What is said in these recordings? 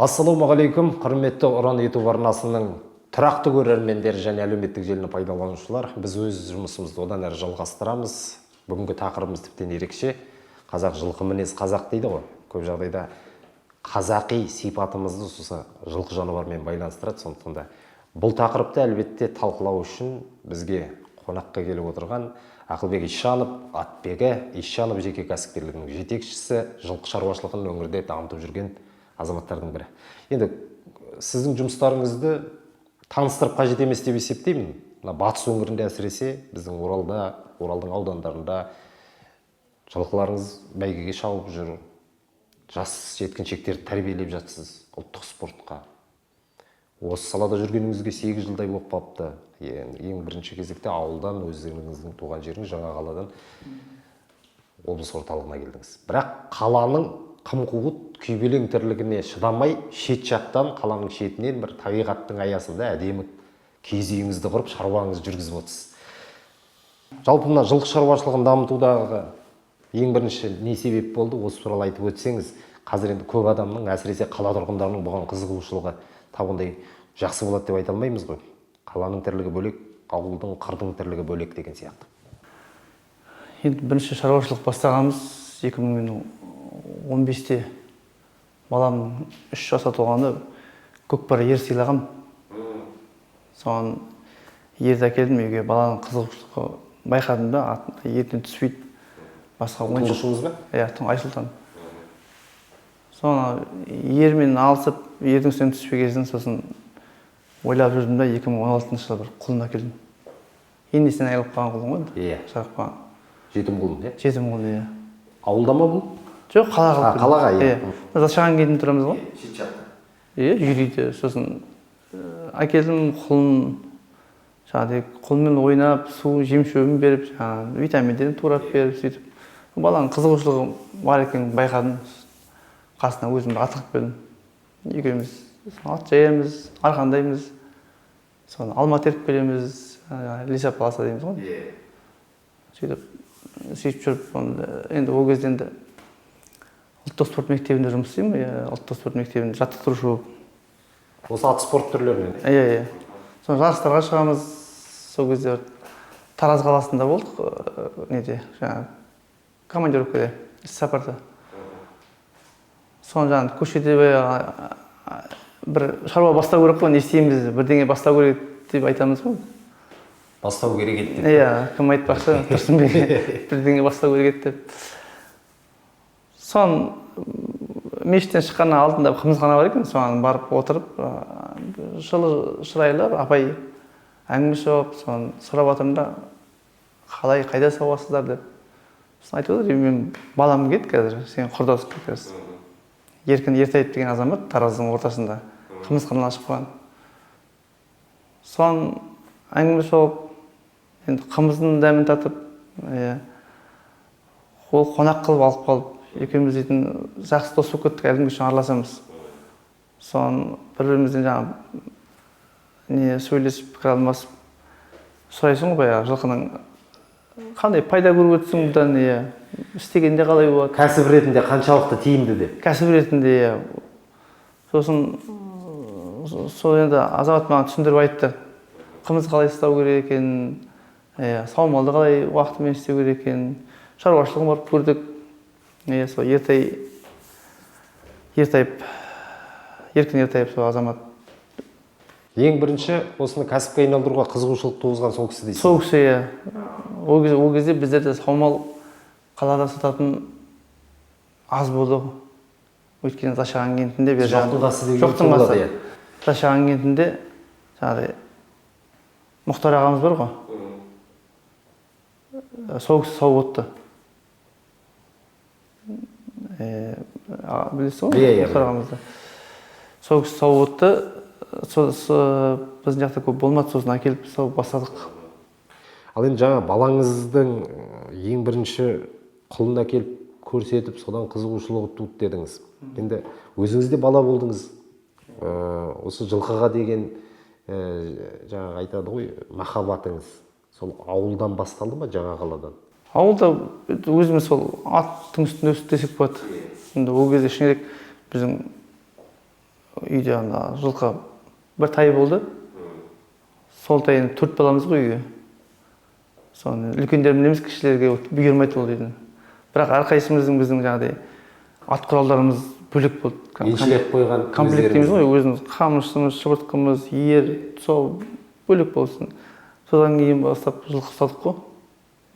Ассалаумағалейкум, құрметті Ұран YouTube арнасының тұрақты көрермендері және әлеуметтік желіні пайдаланушылар. Біз өз жұмысымызды одан әрі жалғастырамыз. Бүгінгі тақырыбымыз тіптен ерекше. Қазақ жылқы мінез қазақ дейді ғой. Көп жағдайда қазақи сипатымызды осы жылқы жануарымен байланыстырады. Сондықтан да бұл тақырыпты әлбетте талқылау үшін бізге қонаққа келіп отырған Ақылбек Ишанов, атбегі Ишанов жеке кәсіпкерлігінің жетекшісі, жылқы шаруашылығын өңірде дамытып жүрген азаматтардың бірі. Енді сіздің жұмыстарыңызды таныстырып қажет емес деп есептеймін. Мына батыс өңірінде, әсіресе біздің Оралда, Оралдың аудандарында жылқыларыңыз бәйгеге шауып жүр. Жас жеткіншектерді тәрбиелеп жатсыз ұлттық спортқа. Осы салада жүргеніңізге 8 жылдай болып қалыпты. Ең бірінші кезекте ауылдан, өздеріңіздің туған жеріңіз жаңа қаладан облыс орталығына келдіңіз. Бірақ қаланың қым-қуыт күйбелең тірлігіне шыдамай, шет жақтан, қаланың шетінен бір табиғаттың аясында әдемі киіз үйіңізді құрып, шаруаңызды жүргізіп отырсыз. Жалпы мына жылқы шаруашылығын дамытудағы ең бірінші не себеп болды, осы туралы айтып өтсеңіз. Қазір енді көп адамның, әсіресе қала тұрғындарының бұған қызығушылығы тап ондай жақсы болады деп айта алмаймыз ғой. Қаланың тірлігі бөлек, ауылдың, қырдың тірлігі бөлек деген сияқты. Енді бірінші шаруашылық бастағанымыз 2015-те, балам 3 жасқа толғанда көкпар ер сыйлағам. Соған ерді әкелдім үйге. Баланың қызығушылығы байқадым да, ерден түспейді, басқа ойыншық. Тұңғышыңыз ба? Иә, Айсұлтан. Соны ермен алысып, ердің үстінен түспеген, сосын ойлап жүрдім да, 2016 жылы бір құлын әкелдім. Енесінен айырылып қалған құлын ғой енді. Жарып қалған. Жетім құлын, иә? Жетім құлын, иә. Ауылда ма бұл? Жоқ, қалаға алып А, қалаға, келдім. Иә. Иә, Зашаған кентінде тұрамыз ғой. Шет жақта. Иә, Үйрейді. Сосын әкелдім құлын. Жаңағыдай құлынмен ойнап, су, жем шөбін беріп, жаңағы витаминдерін турап беріп, сөйтіп баланың қызығушылығы бар екенін байқадым. Қасына өзім ат алып келдім. Екеуміз ат жаямыз, арқандаймыз, соны алма теріп келеміз, лесополоса дейміз ғой. Сөйтіп жүріп оны, енді ол кезде енді ұлттық спорт мектебінде жұмыс істеймін ғой, иә, ұлттық спорт мектебінде жаттықтырушы болып. Осы ат спорт түрлерінен? Иә, соны жарыстарға шығамыз. Сол кезде Тараз қаласында болдық, неде, жаңағы командировкада, іссапарда. Соны жаңағы көшеде баяғы бір шаруа бастау керек қой, не істейміз, бірдеңе бастау керек деп айтамыз ғой. Бастау керек еді деп. Иә, кім айтпақшы, Тұрсынбек, бірдеңе бастау керек еді деп. Соны мешіттен шыққаннан алдында қымызхана бар екен, соған барып отырып, жылы шырайлы бір апай әңгіме соғып, соны сұрап жатырмын да, қалай, қайда соғасыздар деп. Сосын айтып отыр: мен балам келді қазір, сенің құрдасың как раз, Еркін Ертаев деген азамат, Тараздың ортасында қымызхана ашып қойған. Соны әңгіме соғып, енді қымыздың дәмін татып, иә, ол қонақ қылып алып қалып, екеуміз дейтін жақсы дос болып кеттік, әлі күнге шейін араласамыз. Соны бір бірімізден жаңағы не сөйлесіп, пікір алмасып, сұрайсың ғой баяғы, жылқының қандай пайда көріп отырсың бұдан, иә, істегенде қалай болады? Кәсіп ретінде қаншалықты тиімді деп. Кәсіп ретінде, иә. Сосын сол енді азамат маған түсіндіріп айтты, қымыз қалай ұстау керек екенін, иә, саумалды қалай уақытымен істеу керек екенін. Шаруашылығын барып көрдік, иә. Сол Ертай Ертаев, Еркін Ертаев, сол азамат. Ең бірінші осыны кәсіпке айналдыруға қызығушылық туғызған сол кісі дейсіз. Сол кісі, иә. Ол кезде біздерде саумал қалада сататын аз болды ғой, өйткені Зашаған кентінде бер Жоқтың қасы деген жоқтың болады, қасы. Иә. Зашаған кентінде жаңағыдай Мұхтар ағамыз бар ғой, сол кісі сауып отты. Білесіз ғой? Иә. Мұхтар ағамызды. Сол кісі сауып отты. Сол біздің жақта көп болмады, сосын әкеліп сауып бастадық. Ал енді жаңа балаңыздың ең бірінші құлын әкеліп көрсетіп, содан қызығушылығы туды дедіңіз. Енді өзіңіз де бала болдыңыз. Осы жылқыға деген жаңағы айтады ғой, махаббатыңыз сол ауылдан басталды ма, жаңа қаладан? Ауылда өзіміз сол аттың үстінде өстік десек болады. Енді ол кезде шыны керек, біздің Үйде ана жылқы бір тай болды. Сол тай енді 4 баламыз ғой үйге. Соны үлкендер мінеміз, кішілерге бұйырмайды ол дейтін. Бірақ әрқайсымыздың біздің жаңағыдай ат құралдарымыз бөлек болды. Еншілеп қойған комплект дейміз ғой, өзіміз қамшымыз, шыбыртқымыз, ер, тұсау бөлек болсын. Содан кейін бастап жылқы ұстадық қой.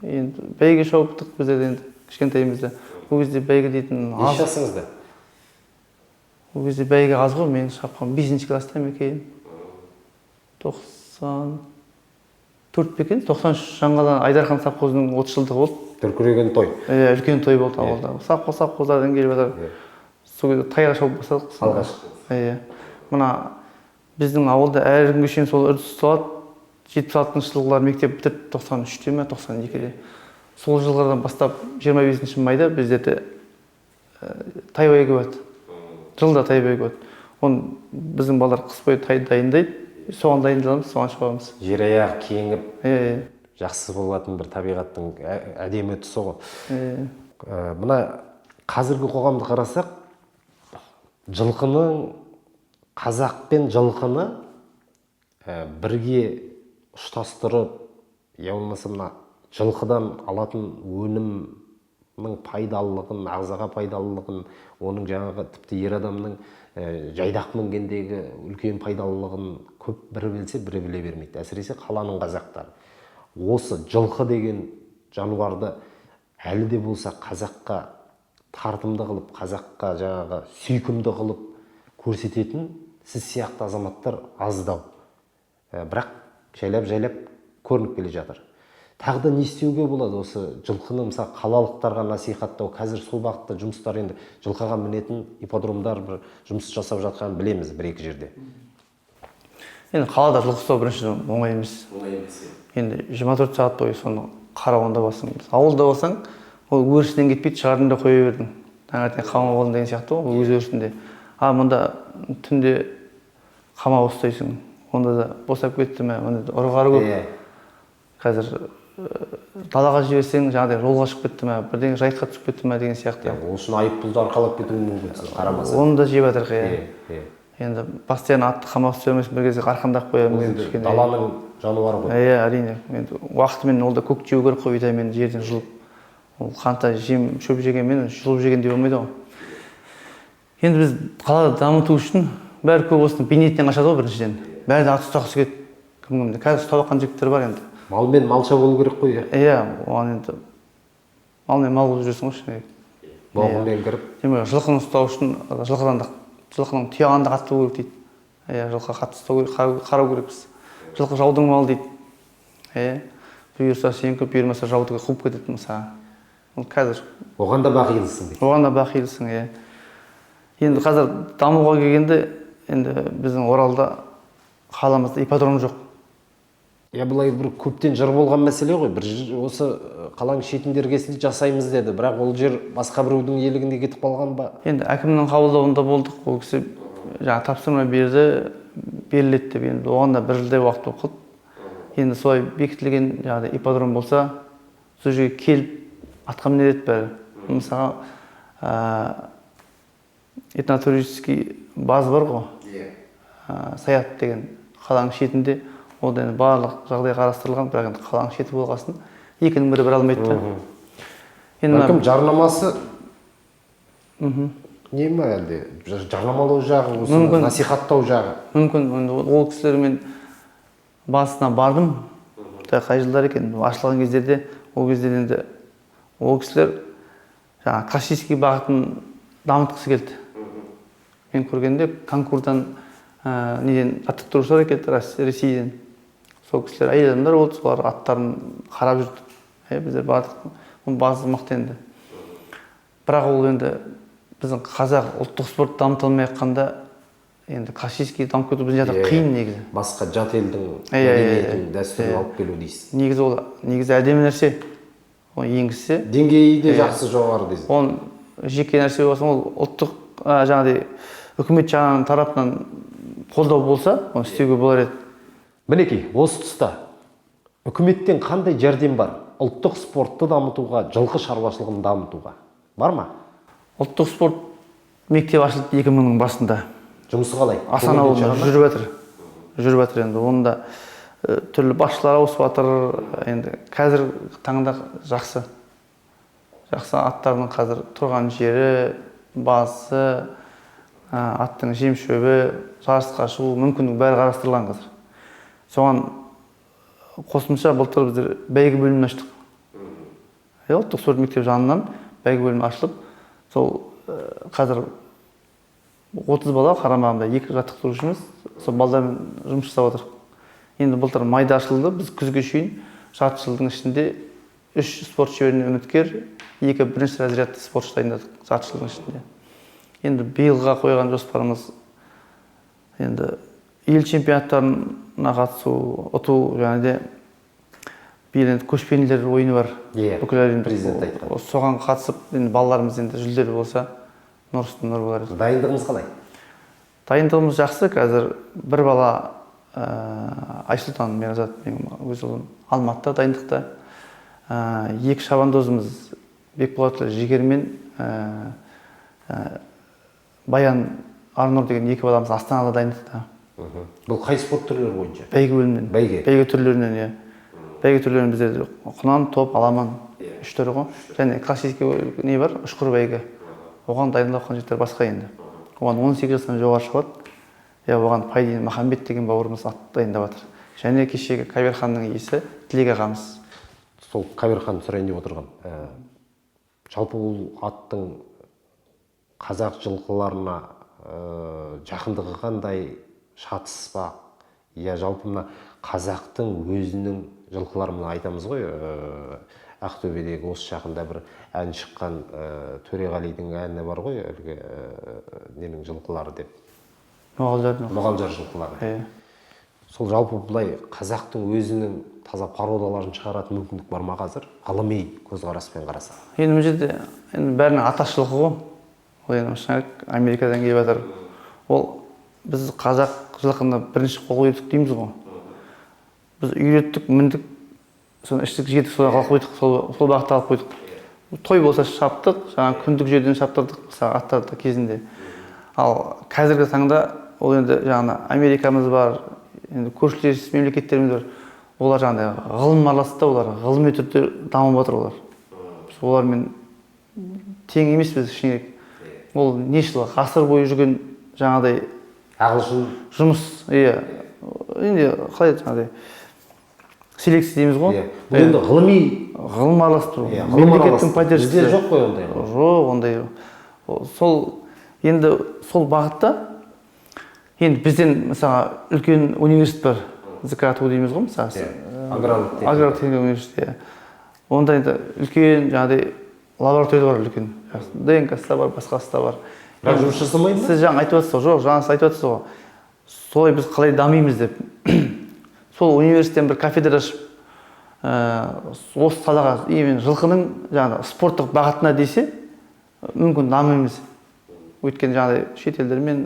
Енді бәйге шауыптық біздер енді кішкентайымызда. Ол кезде бәйге дейтін аз. Неше жасыңызда? Ол кезде бәйге аз ғой, мен шапқан 5 класста ма екен? 94 пе екен? 93 Жаңғала Айдархан совхозының 30 жылдығы болды. Дүркіреген той. Иә, үлкен той болды ауылда. Совхоздардан келіп жатыр. Сол кезде тайға шауып бастадық. Алғашқы. Иә. Мына біздің ауылда әлі күнге шейін сол үрдіс ұсталады. 76 жылғылар мектеп бітірді, 93-те ме, 92-де. Сол жылдардан бастап 25 майда біздерде тай бәйге болады. Жылда тай бәйге болады. Оны біздің балалар қыс бойы тай дайындайды. Соған дайындаламыз, соған шабамыз. Жер аяғы кеңіп, Иә. жақсы болатын бір табиғаттың әдемі тұсы ғой. Мына қазіргі қоғамды қарасақ, жылқының, қазақ пен жылқыны бірге ұштастырып, я болмаса мына жылқыдан алатын өнімнің пайдалылығын, ағзаға пайдалылығын, оның жаңағы тіпті ер адамның жайдақ мінгендегі үлкен пайдалылығын көп бірі білсе, бірі біле бермейді. Әсіресе қаланың қазақтары. Осы жылқы деген жануарды әлі де болса қазаққа тартымды қылып, қазаққа жаңағы сүйкімді қылып көрсететін сіз сияқты азаматтар аздау. Бірақ жайлап-жайлап көрініп келе жатыр. Тағы да не істеуге болады осы жылқыны, мысалы, қалалықтарға насихаттау? Қазір сол бағытта жұмыстар енді жылқыға мінетін ипподромдар бір жұмыс жасап жатқанын білеміз бір-екі жерде. Енді қалада жылқы ұстау біріншіден оңай емес. Оңай емес. Енді 24 сағат бойы соны қарауында болсаң, ауылда болсаң, ол өрісінен кетпейді, шығардың да қоя бердің. Таңертең қамап алдың деген сияқты ғой, ол өз өрісінде. А мұнда түнде қамап ұстайсың, онда да босап кетті ме, онда да ұрғары көп. Қазір далаға жіберсең, жаңағыдай жолға шығып кетті ме, бірдеңе жайыққа түсіп кетті ме деген сияқты. Ол үшін айыппұлды арқалап кетуі мүмкін, сіз қарамасаң. Оны да жеп жатырық, иә. Енді постоянно атты қамап ұстай алмайсың, бір кезде арқандап қоямыз. Енді кішкене. Даланың жануары ғой. Иә, әрине. Енді уақытымен ол да көк жеу керек қой, витамин жерден жұлып. Ол қанта жем, шөп жегенмен жұлып жеген деп болмайды ғой. Енді біз қалада дамыту үшін бәрі көп осының бейнетінен қашады ғой біріншіден. Бәрі де ат ұстағысы келеді. Кім-кімді. Қазір ұстап жатқан жігіттер бар енді. Малмен малша болу керек қой, иә. Иә, оған енді малмен мал болып жүресің ғой шыны керек. Боғымен кіріп. Демек, жылқыны ұстау үшін жылқыдан да, жылқының тұяғын да қатты болу керек дейді. Иә, жылқы қатты ұстау керек, қарау керекпіз. Жылқы жаудың малы дейді. Иә, бұйырса сенікі, бұйырмаса жаудікі қуып кетеді мысалы. Ол қазір. Оған да бақилысың дейді. Оған да бақилысың, иә. Енді қазір дамуға келгенде, енді біздің Оралда қаламызда ипподром жоқ. Я былай бір көптен жыр болған мәселе ғой. Бір осы қаланың шетінде іргесінде жасаймыз деді, бірақ ол жер басқа біреудің иелігінде кетіп қалған ба? Енді әкімнің қабылдауында болдық, ол кісі жаңа тапсырма берді, беріледі деп. Енді оған да бір жылдай уақыт болып қалды. Енді солай бекітілген жаңағыдай ипподром болса, сол жерге келіп атқа мінер еді бәрі. Мысалға, этнотуристический база бар ғой. Саят деген қаланың шетінде. Ол да енді барлық жағдай қарастырылған, бірақ енді қаланың шеті болғасын екінің бірі бір алмайды да. Енді мына Бәлкім жарнамасы не ма әлде? Жарнамалау жағы, осы Мүмкін. насихаттау жағы. Мүмкін, енді ол кісілермен басына бардым. Та қай жылдар екен, ашылған кездерде, ол кезде енді ол кісілер жаңа классический бағытын дамытқысы келді. Мен көргенде конкурдан, неден жаттықтырушылар келді, Ресейден. Сол кісілер әйел адамдар болды, солар аттарын қарап жүрді. Біздер бардық, оның базы мықты енді. Бірақ ол енді біздің қазақ ұлттық спорт дамыта алмай жатқанда, енді классический дамып кету біздің жақта қиын негізі. Басқа жат елдің мәдениетін, дәстүрін алып келу дейсіз. Негізі ол негізі әдемі нәрсе. Оны енгізсе, Деңгейі де жақсы, жоғары дейсіз. Оның жеке нәрсе болсын, ол ұлттық, жаңағыдай үкімет жағынан тарапынан қолдау болса, оны істеуге болар еді. Мінекей, осы тұста үкіметтен қандай жәрдем бар? Ұлттық спортты дамытуға, жылқы шаруашылығын дамытуға. Бар ма? Ұлттық спорт мектеп ашылды екі мыңның басында. Жұмысы қалай? Асан ауылында жүріп жатыр. Жүріп жатыр енді. Оның да түрлі басшылар ауысып жатыр. Енді қазір таңда жақсы. Жақсы, аттардың қазір тұрған жері, базасы, аттың жем шөбі, жарысқа шығу мүмкіндігі бәрі қарастырылған қазір. Соған қосымша былтыр біздер бәйгі бөлімін аштық. Ұлттық спорт мектебі жанынан бәйгі бөлімі ашылып, сол қазір 30 бала қарамағында 2 жаттықтырушымыз сол балдармен жұмыс жасап отыр. Енді былтыр майда ашылды, біз күзге шейін жарты жылдың ішінде 3 спорт шеберіне үміткер, 2 бірінші разрядты спортшы дайындадық жарты жылдың ішінде. Енді биылға қойған жоспарымыз енді ел чемпионаттарына қатысу, ұту, және де биыл енді көшпенділер ойыны бар. Бүкіл әлемдік. Президент айтқан. Соған қатысып, енді балаларымыз енді жүлделі болса, нұр үстіне нұр болар еді. Дайындығымыз қалай? Дайындығымыз жақсы. Қазір бір бала, Айсұлтан Миразат, менің өз ұлым, Алматыда дайындықта. 2 шабандозымыз Бекболат Жігер мен Баян Арнұр деген 2 баламыз Астанада дайындықта. Бұл қай спорт түрлері бойынша? Бәйге бөлімінен. Бәйге. Бәйге түрлерінен, иә. Бәйге түрлерінен бізде құнан, топ, аламан үш түрі ғой. Және классический не бар, ұшқыр бәйге. Оған дайындалып жатқан жігіттер басқа енді. Оған 18 жастан жоғары шығады. Иә, оған Пайдин Махамбет деген бауырымыз ат дайындап жатыр. Және кешегі Кабирханның иесі Тілек ағамыз. Сол Кабирханды сұрайын деп отырғам. Жалпы ол аттың қазақ жылқыларына жақындығы қандай, шатыс па? Я жалпы мына қазақтың өзінің жылқылары, мына айтамыз ғой, Ақтөбедегі осы жақында бір ән шыққан, Төреғалидың әні бар ғой, әлгі ненің жылқылары деп. Мұғалжардың. Мұғалжар жылқылары. Сол жалпы былай қазақтың өзінің таза породаларын шығаратын мүмкіндік бар ма қазір? Ғылыми көзқараспен қарасақ. Енді мына жерде енді бәрінің аташылығы ғой. Ол енді шын Америкадан келіп жатыр. Ол біз қазақ жылқыны бірінші қол үйреттік дейміз ғой. Біз үйреттік, міндік, соны іштік, жедік, соны алып қойдық, сол бағытта алып қойдық. Той болса шаптық, жаңа күндік жерден шаптырдық, мысалы, аттарды кезінде. Ал қазіргі таңда ол енді жаңа Америкамыз бар, енді көршілес мемлекеттеріміз бар. Олар жаңағыдай ғылым араласты да, олар ғылыми түрде дамып жатыр олар. Біз олармен тең емеспіз шыны керек. Ол неше жыл, ғасыр бойы жүрген жаңағыдай ағылшын жұмыс, иә. Енді қалай жаңағыдай селекция дейміз ғой. Иә. Бұл енді ғылыми ғылым араласты. Иә, ғылым мемлекеттің араласты. поддержкасы. Бізде жоқ қой ондай. Жоқ, ондай жоқ. Сол енді сол бағытта енді бізден мысалға үлкен университет бар, ЗКАТУ дейміз ғой мысалы. Иә, аграрлық техника. Аграрлық техника университеті, иә. Онда енді үлкен жаңағыдай лаборатория бар үлкен. ДНК-сы да бар, басқасы да бар. Бірақ жұмыс жасамайды ма? Сіз жаңа айтып отырсыз ғой, жоқ, жаңа сіз айтып отырсыз ғой. Солай біз қалай дамимыз деп. Сол университеттен бір кафедра ашып, осы салаға, именно жылқының жаңағы спорттық бағытына десе, мүмкін дамимыз. Өйткені жаңағыдай шетелдермен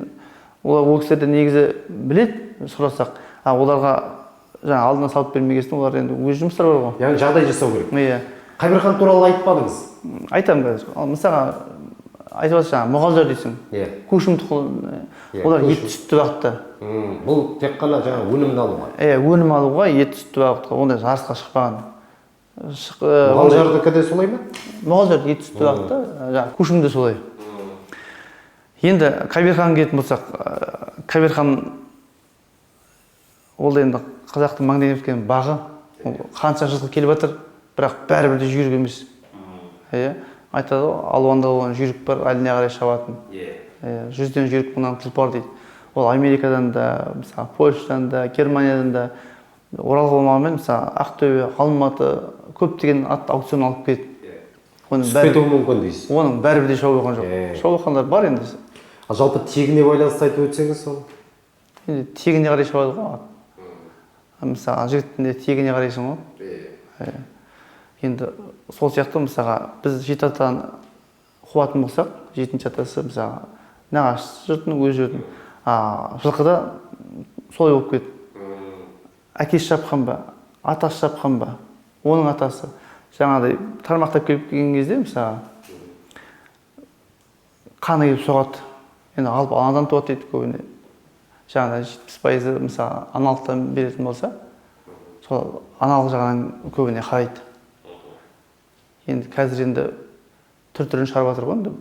олар ол кісілер де негізі біледі, сұрасақ. А оларға жаңа алдына салып бермегесін олар енді өз жұмыстары бар ғой. Яғни жағдай жасау керек. Иә. Қабирхан туралы айтпадыңыз. Айтамын қазір. Ал мысалға айтып жатсың, жаңа Мұғалжар дейсің. Иә. Көшім тұқым, Иә, олар көшім. ет сүтті бағытта. Бұл тек қана жаңа өнімді алуға. Иә, өнім алуға, ет сүтті бағытқа, ондай жарысқа шықпаған. Мұғалжардікі де солай ма? Мұғалжар ет сүтті бағытта, жаңа көшім де солай. Енді Кабирханға келетін болсақ, Кабирхан ол енді қазақтың маңдайына біткен бағы. Ол қанша жылқы келіп жатыр, бірақ бәрібір де жүйрік емес. Иә, айтады ғой, алуанда алуан жүйрік бар, әліне қарай шабатын. Иә. Иә, 100-ден жүйрік мыңнан тұлпар дейді. Ол Америкадан да, мысалы, Польшадан да, Германиядан да, Оралға болмағанмен, мысалы, Ақтөбе, Алматы көптеген ат аукцион алып келеді. Оның Түсіп бәрі кетуі мүмкін дейсіз. Оның бәрібір де шауып алған жоқ. Иә. Шауып алғандар бар енді. Ал жалпы тегіне байланысты айтып өтсеңіз соны. Енді тегіне қарай шабады ғой ат. Мысалы, жігіттің де тегіне қарайсың ғой. Иә. Енді сол сияқты мысалға біз жеті атаны қуатын болсақ, жетінші атасы мысалға нағашы жұртының, өз жұртының. А жылқыда солай болып кетті. Әкесі шапқан ба, атасы шапқан ба, оның атасы жаңағыдай тармақтап келіп келген кезде мысалға қаны келіп соғады. Енді алып анадан туады дейді көбіне. Жаңағы 70%-ы мысалы аналықтан беретін болса, сол аналық жағынан көбіне қарайды. Енді қазір енді түр-түрін шығарып жатыр ғой енді.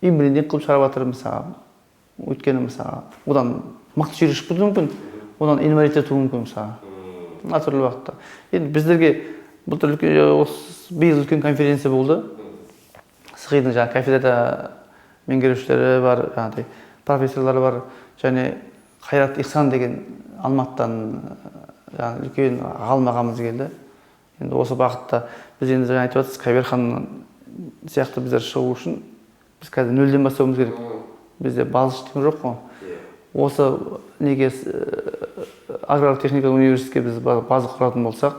Инбридинг қылып шығарып жатыр мысалы. Өйткені мысалы одан мықты жүйрік шығып кетуі мүмкін, одан инвалид етуі мүмкін мысалы. Әртүрлі уақытта. Енді біздерге былтыр үлкен, осы биыл үлкен конференция болды. СҚИ-дің жаңағы кафедрада меңгерушілері бар, жаңағыдай профессорлар бар, және Қайрат Ихсан деген Алматыдан жаңағы үлкен ғалым ағамыз келді. Енді осы бағытта біз енді жаңа айтып жатырсыз, Кабирхан сияқты біздер шығу үшін біз қазір нөлден бастауымыз керек. Бізде база ештеңе жоқ қой. Осы неге аграрлық техникалық университетке біз база құратын болсақ,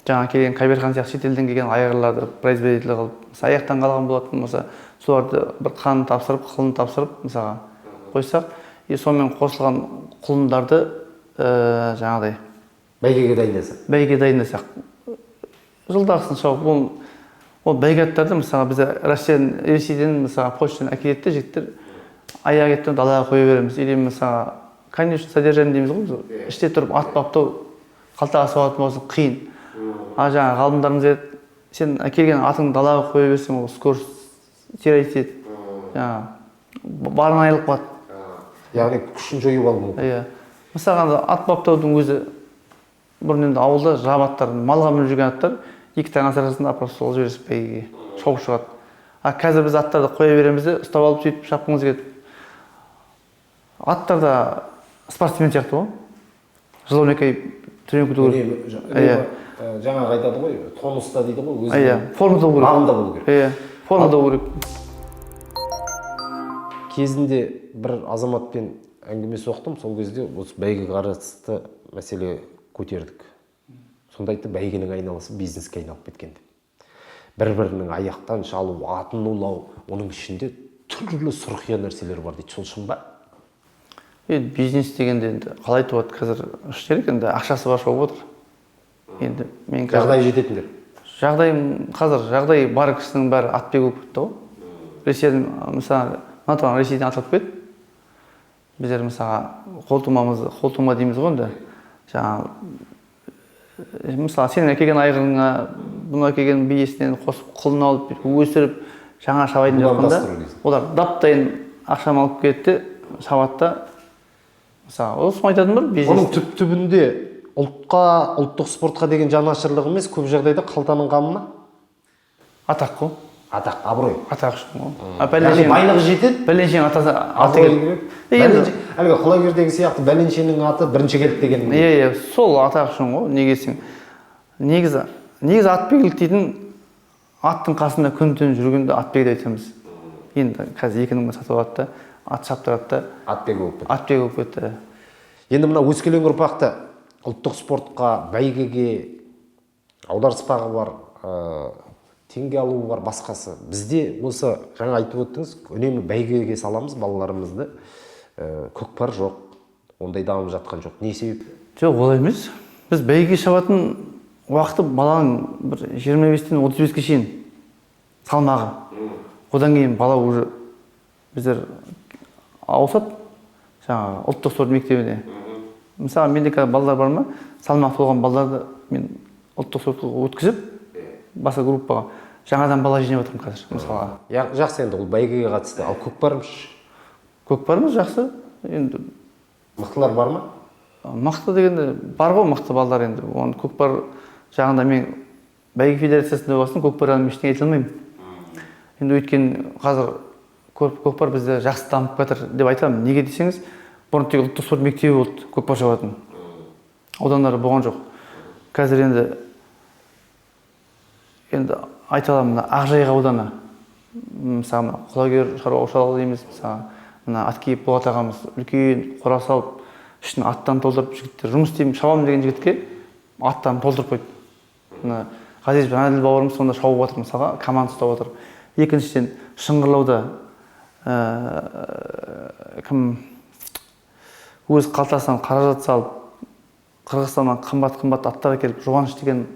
жаңа келген Кабирхан сияқты шетелден келген айғырларды производитель қылып, мысалы аяқтан қалған болатын болса, соларды бір қанын тапсырып, қылын тапсырып мысалға қойсақ, и сонымен қосылған құлындарды жаңағыдай бәйгеге дайындасақ. Бәйгеге дайындасақ. Жылдағысын шауып, ол бәйге аттарды мысалы бізде Россиядан, Ресейден, мысалы Польшадан әкеледі де жігіттер, аяқ еттен далаға қоя береміз. Или мысалы конечно содержание дейміз ғой біз. Іште тұрып ат баптау қалтаға салатын болса қиын. А жаңағы ғалымдарымыз айтады, сен әкелген атыңды далаға қоя берсең, ол скорость теряет етеді. Жаңағы барынан айырылып қалады. Яғни күшін жойып алу мүмкін. Иә. Мысалға ат баптаудың өзі бұрын енді ауылда жаб аттар, малға мініп жүрген аттар екі таң асырасың да апарып салып жібересің бәйгеге, шауып шығады. А қазір біз аттарды қоя береміз де, ұстап алып сөйтіп шапқымыз келеді. Аттар да спортсмен сияқты ғой. Жыл 12 ай тренировка өту керек. Үнемі, жаңағы айтады ғой, тонуста дейді ғой, өзінің Иә, формада болу керек. Бағында болу керек. Иә, формада болу керек. Кезінде бір азаматпен әңгіме соқтым, сол кезде осы бәйгеге қатысты мәселе көтердік. Сонда айтты, бәйгенің айналасы бизнеске айналып кеткен деп. Бір-бірінің аяқтан шалу, атын улау, оның ішінде түрлі сұрқия нәрселер бар дейді. Сол шын ба? Енді бизнес дегенде енді қалай туады қазір, іш керек енді ақшасы бар шауып отыр. Енді мен қазір Жағдайы жететіндер. Жағдайым қазір жағдай бар кісінің бәрі атбегі болып кетті ғой. Ресейден мысалы, мына тұрған Ресейден ат алып келді. Біздер мысалға қолтумамыз, қолтума дейміз ғой енді. Жаңағы мысалы сенің әкелген айғырыңа, бұны әкелген биесінен қосып құлын алып өсіріп жаңа шабайын деп жатқанда, Будандастыру дейсің. Олар дап-дайын ақшаны алып келеді де шабады да. Мысалы, ол соны айтатын бір бизнес. Оның түп түбінде ұлтқа, ұлттық спортқа деген жанашырлық емес, көп жағдайда қалтаның қамы ма? Атақ қой. Атақ, абырой. Атақ үшін ғой. А Яғни бәленшенің байлығы жетеді, бәленшенің атасы аты абырой келді. керек. Енді Әлгі Құлагердегі сияқты бәленшенің аты бірінші келді деген. Иә, иә, сол атақ үшін ғой, неге десең. Негізі атбегілік дейтін аттың қасында күн түн жүргенде атбегі деп айтамыз. Енді қазір 2 мыңға сатып алады да, ат шаптырады да. Атбегі болып кетті. Атбегі болып кетті. Енді мына өскелең ұрпақты ұлттық спортқа, бәйгеге аударыспағы бар, теңге алуы бар, басқасы. Бізде осы жаңа айтып өттіңіз, үнемі бәйгеге саламыз балаларымызды. Көкпар жоқ, ондай дамып жатқан жоқ. Не себеп? Жоқ, олай емес. Біз бәйгеге шабатын уақыты баланың бір жиырма бестен отыз беске шейін салмағы. Одан кейін бала уже біздер ауысады жаңағы ұлттық спорт мектебіне. Мысалы, менде қазір балалар бар ма? Салмақ толған балаларды мен ұлттық спортқа өткізіп, басқа группаға жаңадан бала жинап жатырмын қазір, мысалға. Жақсы енді ол бәйгеге қатысты. Ал көкпарымыз? Көкпарымыз жақсы. Енді мықтылар бар ма? Мықты дегенде бар ғой мықты балалар енді. Оны көкпар жағында мен бәйге федерациясында болсын, көкпардан мен ештеңе айта алмаймын. Енді өйткені қазір көкпар бізде жақсы дамып жатыр деп айтамын. Неге десеңіз, бұрын тек ұлттық спорт мектебі болды көкпар шабатын. Аудандары болған жоқ. Қазір енді айта аламын, мына Ақжайық ауданы, мысалы, мына Құлагер шаруа қожалығы дейміз, мысалы, мына Аткиев Болат ағамыз үлкен қора салып, ішін аттан толтырып, жігіттер жұмыс істеймін, шабамын деген жігітке аттан толтырып қойды. Мына Ғазиз Әділ бауырымыз сонда шауып отыр, мысалға, команда ұстап отыр. Екіншіден, Шыңғырлауда, кім өз қалтасынан қаражат салып, Қырғызстаннан қымбат-қымбат аттар әкеліп, Жұбаныш деген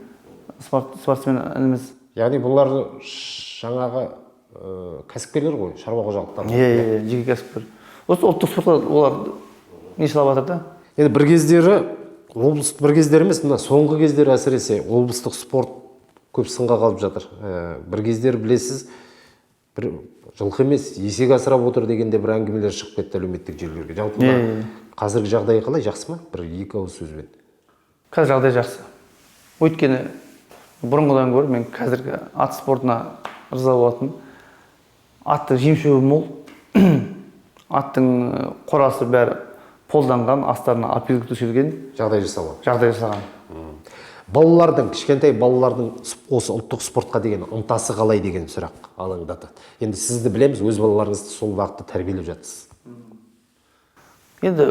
спортсмен ініміз. Яғни бұлар жаңағы, кәсіпкерлер ғой, шаруа қожалықтары. Иә, иә, иә, жеке кәсіпкер. Осы ұлттық спортқа олар не салып жатыр да. Енді бір кездері облыс, бір кездері емес, мына соңғы кездері әсіресе облыстық спорт көп сынға қалып жатыр. Бір кездері, білесіз, бір жылқы емес, есек асырап отыр дегенде бір әңгімелер шығып кетті әлеуметтік желілерге. Жалпы мына қазіргі жағдай қалай, жақсы ма? Бір екі ауыз сөзбен. Қазір жағдай жақсы. Өйткені бұрынғыдан гөрі мен қазіргі ат спортына ырза болатыным. Аттың жем шөбі мол, аттың қорасы бәрі полданған, астарына опилка төселген. Жағдай жасалған. Жағдай жасалған. Балалардың, кішкентай балалардың осы ұлттық спортқа деген ынтасы қалай деген сұрақ алаңдатады. Енді сізді білеміз, өз балаларыңызды сол бағытта тәрбиелеп жатырсыз. Енді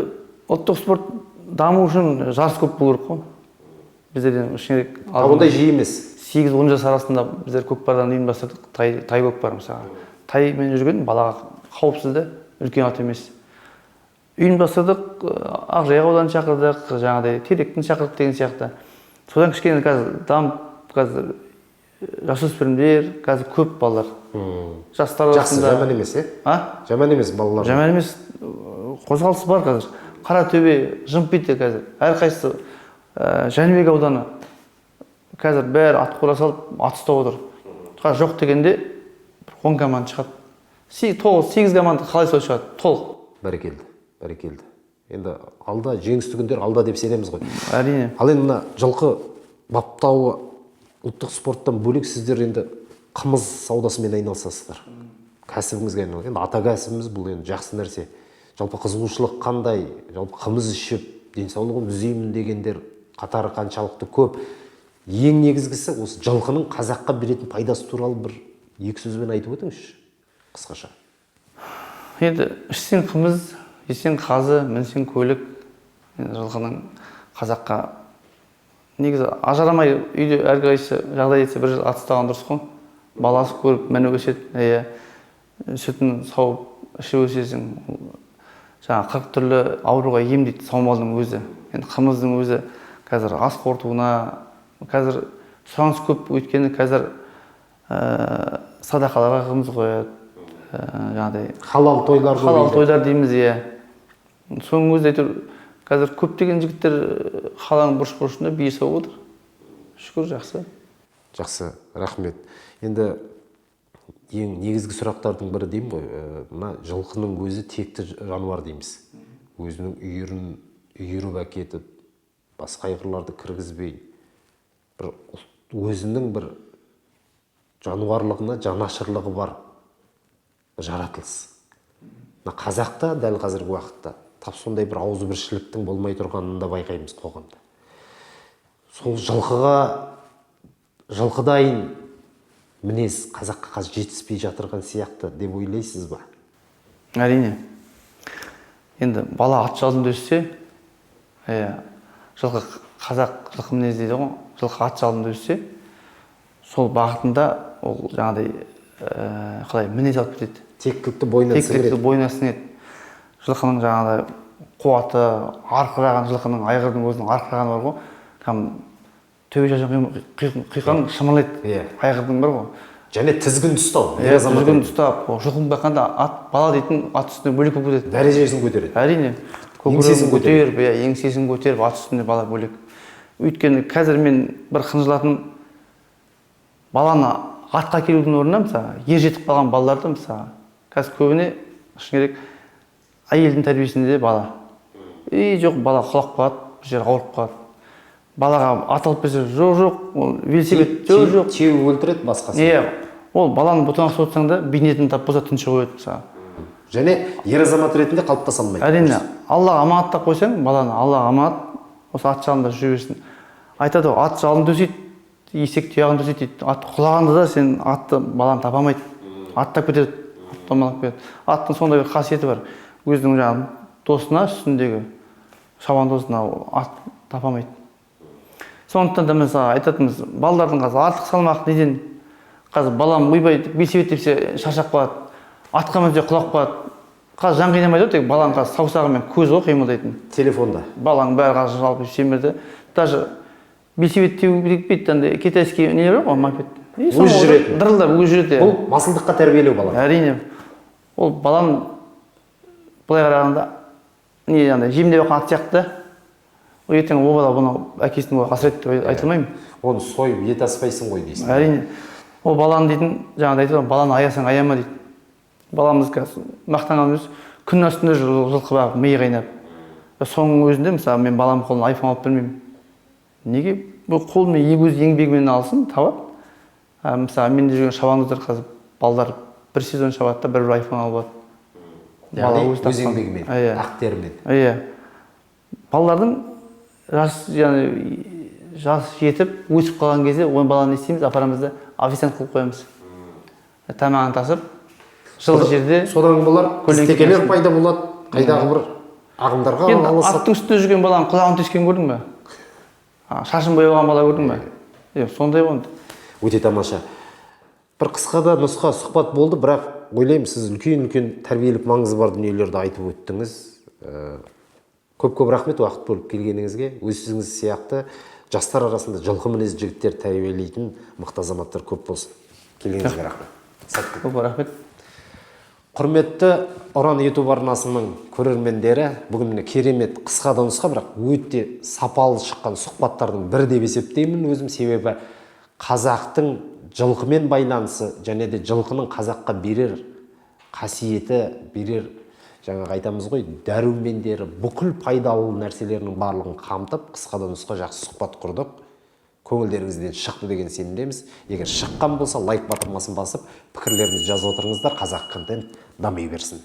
ұлттық спорт даму үшін жарыс көп болу керек қой. Біздерден шыны керек. А ондай жиі емес. 8-10 жас арасында біздер көкпардан ұйымдастырдық, тай көкпар мысалға. Таймен жүрген балаға қауіпсіз да, үлкен ат емес. Ұйымдастырдық, Ақжайық ауданын шақырдық, жаңағыдай Теректіні шақырдық деген сияқты. Содан кішкене қазір дамып, қазір жасөспірімдер, қазір көп балалар. Жастар Жақсы, арасында. жаман емес, иә? А? Жаман емес балалар. Жаман емес, қозғалысы бар қазір. Қаратөбе жымпиты қазір. Әрқайсысы, Жәнібек ауданы қазір бәрі ат қора салып, ат ұстап отыр. Қазір жоқ дегенде бір 10 команда шығады. 9, 8 команда қалай солай шығады, толық. Бәрекелді, бәрекелді. Енді алда жеңісті күндер алда деп сенеміз ғой. Әрине. Ал енді мына жылқы баптауы ұлттық спорттан бөлек сіздер енді қымыз саудасымен айналысасыздар. Кәсібіңізге айналған. Енді ата кәсібіміз бұл, енді жақсы нәрсе. Жалпы қызығушылық қандай? Жалпы қымыз ішіп, денсаулығын түзеймін дегендер қатары қаншалықты көп? Ең негізгісі осы жылқының қазаққа беретін пайдасы туралы бір екі сөзбен айтып өтіңізші қысқаша. Енді ішсең қымыз, жесең қазы, мінсең көлік. Енді жылқының қазаққа негізі ажырамай үйде әрқайсысы жағдай етсе, бір жыл ат ұстаған дұрыс қой. Баласы көріп мініп өседі, иә, сүтін сауып ішіп өсесің. Жаңа 40 түрлі ауруға ем дейді саумалдың өзі. Енді қымыздың өзі қазір ас қорытуына қазір сұраныс көп, өйткені қазір садақаларға қымыз қояды, жаңағыдай халал тойлар халал көбейді. Тойлар дейміз, иә. Соның өзі әйтеуір қазір көптеген жігіттер қаланың бұрыш бұрышында бие сауып отыр. Шүкір, жақсы. Жақсы, рахмет. Енді ең негізгі сұрақтардың бірі деймін ғой, мына жылқының өзі текті жануар дейміз. Өзінің үйірін үйіріп әкетіп, басқа айғырларды кіргізбей, бір өзінің бір жануарлығына жанашырлығы бар жаратылыс. Мына қазақта дәл қазіргі уақытта тап сондай бір ауызбіршіліктің болмай тұрғанын да байқаймыз қоғамда. Сол жылқыға, жылқыдайын мінез қазаққа қазір жетіспей жатырған сияқты деп ойлайсыз ба? Әрине. Енді бала ат жалын өссе, иә, жылқы, қазақ жылқы мінез дейді ғой, жылқы ат жалын өссе, сол бағытында ол жаңағыдай, қалай мінез алып кетеді. Тектілікті бойына Тектілікті сіңіреді. Бойына сіңеді. Жылқының жаңағыдай қуаты, арқыраған жылқының, айғырдың өзінің арқырағаны бар ғой, кәдімгі төбе шашын құйқаң шымырлайды. Айғырдың бар ғой. Және тізгін ұстау. Иә, Ер азамат тізгін ретінде. ұстап, ол жылқыны баққанда ат бала дейтін ат үстіне бөлек болып кетеді. Дәрежесін көтереді. Әрине. Еңсесін Көкірегін көтеріп, иә, еңсесін көтеріп, ат үстінде бала бөлек. Өйткені қазір мен бір қынжылатын, баланы атқа келудің орнына, мысалы, ер жетіп қалған балаларды, мысалы, қазір көбіне, шыны керек, әйелдің тәрбиесінде бала. И жоқ, бала құлап қалады, бір жері ауырып қалады. Балаға ат алып берсе, жоқ, жоқ, ол велосипед, жоқ, жоқ. Теуіп өлтіреді басқасы. Иә, ол баланы бұтанақ отырсаң да, бейнетін таппаса, тұншығып қояды, мысалы. Және ер азамат ретінде қалыптаса алмайды. Әрине, Аллаға аманаттап қойсаң, баланы Аллаға аманат, осы ат жалында жүре берсін. Айтады ғой, ат жалын төсейді, есек тұяғын төсейді дейді. Ат құлағанда да сен атты баланы таба алмайды. Аттап кетеді, ат домалап кетеді. Аттың сондай бір қасиеті бар. Өзінің жаңағы досына, үстіндегі шабандозына ат таба алмайды. Сондықтан да мысалы айтатынымыз, балалардың қазір артық салмақ неден? Қазір балам ойбай велосипед тепсе шаршап қалады, атқа мінсе құлап қалады. Қазір жан қинамайды ғой, тек баланың қазір саусағы мен көзі ғой қимылдайтын. Телефонда. Баланың бәрі қазір жалпы семірді. Даже велосипед теуіп кетпейді, андай китайский нелер бар ғой, мопед. И Өзі соны жүретін. Дырылдап өзі жүреді, иә. Бұл масылдыққа тәрбиелеу баланы. Әрине. Ол баланың былай қарағанда Не андай жемдеп жатқан ат сияқты да. Ол ертең ол бала бұны әкесін олай асырайды деп айта алмаймын. Оны сойып ет аспайсың ғой дейсің. Әрине. Ол баланы дейтін, жаңағыдай айтады ғой, баланы аясаң, аяма дейді. Баламыз қазір мақтанған емес, күн астында жүр жылқы бағып, миы қайнап. Соның өзінде, мысалы, мен баламның қолына айфон алып бермеймін. Неге? Бұл қолымен өз еңбегімен алсын, табады. Мысалы, менде жүрген шабандоздар қазір балдар бір сезон шабады да, бір айфон алып алады. Бала Яғни өзі өз тапқан. еңбегімен, Иә. ақ терімен. Иә. Балалардың жас, яғни жас жетіп, өсіп қалған кезде ол баланы не істейміз? Апарамыз да официант қылып қоямыз. Тамағын тасып, жылы жерде Содан болар көлеңке текелер келсін. пайда болады, қайдағы бір ағымдарға Енді араласады. аттың үстінде жүрген баланың құлағын тескен көрдің бе? Шашын бояған бала көрдің бе? Е, сондай ғой енді. Өте тамаша. Бір қысқа да нұсқа сұхбат болды, бірақ ойлаймын, сіз үлкен үлкен тәрбиелік маңызы бар дүниелерді айтып өттіңіз. Көп көп рахмет уақыт бөліп келгеніңізге. Өзіңіз сияқты жастар арасында жылқы мінезді жігіттер тәрбиелейтін мықты азаматтар көп болсын. Келгеніңізге рахмет. Сәттілік. Көп рахмет. Құрметті Ұран YouTube арнасының көрермендері, бүгін міне керемет қысқа да нұсқа, бірақ өте сапалы шыққан сұхбаттардың бірі деп есептеймін өзім. Себебі қазақтың жылқымен байланысы және де жылқының қазаққа берер қасиеті, берер жаңағы айтамыз ғой, дәрумендері, бүкіл пайдалы нәрселерінің барлығын қамтып, қысқа да нұсқа жақсы сұхбат құрдық. Көңілдеріңізден шықты деген сенімдеміз. Егер шыққан болса, лайк батырмасын басып, пікірлеріңізді жазып отырыңыздар. Қазақ контент дами берсін.